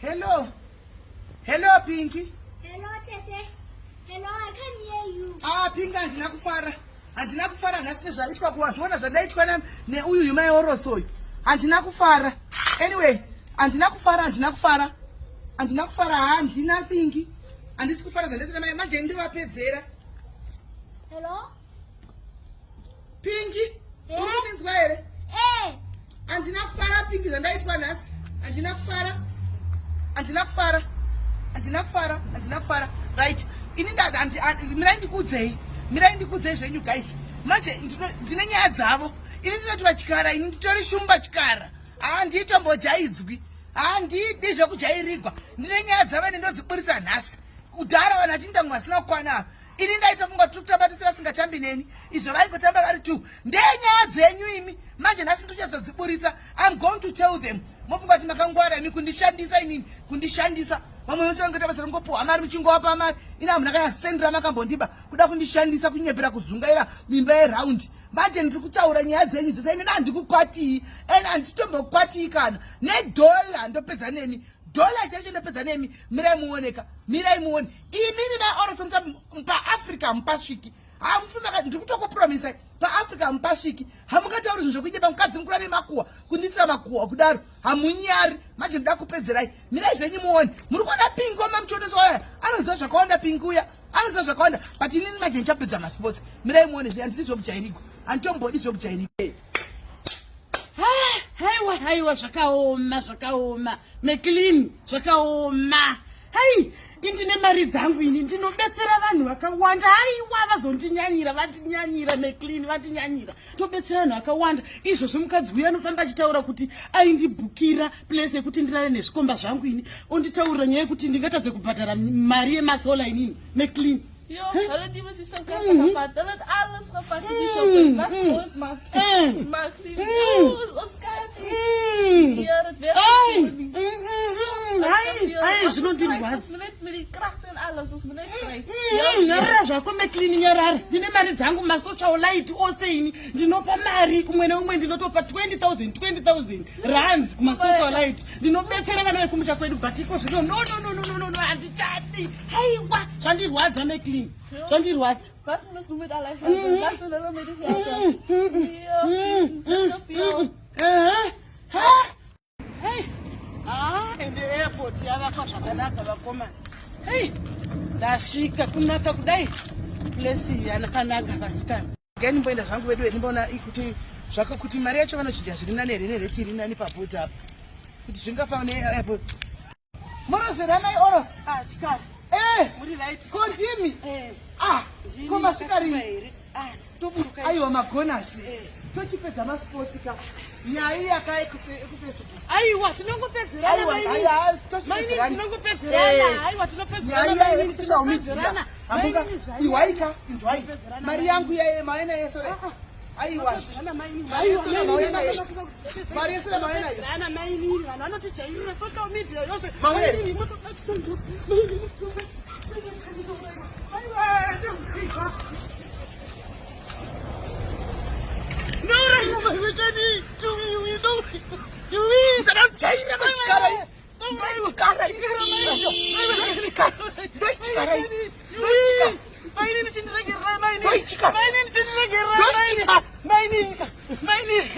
Hello. Hello Pinky. Hello Tete. Hello, I can hear you. Ah, Pinky handina kufara. Handina kufara nhasi nezvaitwa kuwa zviona zvandaitwa neuyu yumai oroso uyu. Handina kufara. Anyway, handina kufara, handina kufara. Handina kufara, handina Pinky. Handisi kufara zvandaitwa namai manje ndovapedzera. Hello? Pinky, Eh? uri kundinzwa here? Eh. Handina kufara Pinky zvandaitwa nhasi. Handina kufara. Handina kufara. Handina kufara. Handina kufara. Right. Ini mirai ndikuudzei. Mirai ndikuudzei zvenyu guys. Manje ndine nyaya dzavo. Ini ndinoti vachikara, ini nditori shumba chikara. Handitombojaidzwi. Handidi zvekujairigwa. Ndine nyaya dzavo ende ndodziburitsa nhasi. Kudhara vanhu vachinda vasina kukwana ava. Ini ndaitofunga kuti kutamba tese vasingatambi neni. Izvo vaingotamba vari two. Ndenyaya dzenyu imi. Manje nhasi ndichazodziburitsa. I'm going to tell them. Mofunga kuti makangwara imi kundishandisa inini, kundishandisa. Vamwe vese vangoita basa ringopuwa mari muchingovapa mari. Ini hamuna kana sendi ramakambondiba. Kuda kundishandisa kunyepera kuzungaira mimba yeround. Manje ndiri kutaura nyaya dzenyu dzese ini handikukwatii. And handitombokwatiyi kana. Nedollar ndopedza nemi. Dollar chaicho ndopedza nemi. Mirai muoneka. Mirai muone. Imimi maorosonsa paAfrica mupasviki. Hamufi maka ndiri kutokupromisai paAfrica hamupasviki. Hamungatauri zvinhu zvekuita mukadzi mukuru ane makuhwa kundiitira makuhwa kudaro. Hamunyari. Manje ndoda kupedzerai. Mirai zvenyu muone. Muri kuona Pinky wamamuchioneswa uya anoziva zvakawanda Pinky uya. Anoziva zvakawanda. But inini manje ndichapedza masports. Mirai muone zve handidi zvekujairigwa. Handitombodi zvekujairigwa. Haiwa haiwa zvakaoma zvakaoma McLean zvakaoma. Hai indine mari dzangu ini ndinobetsera vanhu vakawanda. Haiwa vazondinyanyira vandinyanyira McLean vandinyanyira. Tobetsera vanhu vakawanda. Izvozvo mukadzi uyu anofamba achitaura kuti aindibhukira place yekuti ndirare nezvikomba zvangu ini. Onditaurira nyaya yekuti ndingatadze kubhadhara mari yemasola inini McLean. Jo, hulle die was so gepakt. Hulle het alles gepakt in die shop. Wat ons maar. Maar ons kan nie. Ja, dat werk nie. Ai, zvinondirwadza. Ons moet net met die kragte en alles, ons moet net stry. Nyarara zvako McLean nyarara. Ndine mari dzangu masocialite ose ini. Ndinopa mari kumwe neumwe ndinotopa 20,000 20,000 rands kumasocialite. Ndinobetsera vana vekumusha kwedu but iko zvino no no no no no no handichadi. Haiwa zvandirwadza McLean. Zvandirwadza. Wat moet ons doen met al die geld? Wat doen hulle met die geld? Ja, dis te veel. Hey. Ah, ende airport yavakwa zvakanaka vakomana. Hey, ndasvika kunaka kudai. Place iyi yakanaka vasikana. Regai ndimboenda zvangu vedu ndimboona kuti zvako kuti mari yacho vanochinja zviri nani here nereti iri nani pabhodhi apa. Kuti zvingafamba neairport. Morozera mai Oros. Ah, chikara. Eh, Muri right. ko ndimi? Eh. Ah, ko masvika rini? here? Ah, toburuka. Aiwa magonazve. Tochipedza masports ka. Nyaya iyi yakaekufacebook. Aiwa, tinongopedzerana Aiwa, mainini. aiwa, Mainini tochipedzerana. tinongopedzerana. Aiwa, tinopedzerana. Nyaya mainini, yekusocial media. tinopedzerana. Hambuka, Mainini zvayo. iwaika, inzwai. Tinopedzerana, Mari yangu yaye maena yesore. Aiwa. Tinopedzerana, mainini. Mari yesore Aiwa, mauya mainini, nayo. Mari yesore mauya nayo. Tinopedzerana, mainini. Vanhu vanotijairira social media yose. Mauya. Mainini, mainini, Ndakajaira machikara. Ndochikara. Ndochikara. Ndochikara. Ndochikara. Mainini chindiregererai mainini. Ndochikara. Mainini chindiregererai Ndochikara. mainini. Mainini. Mainini.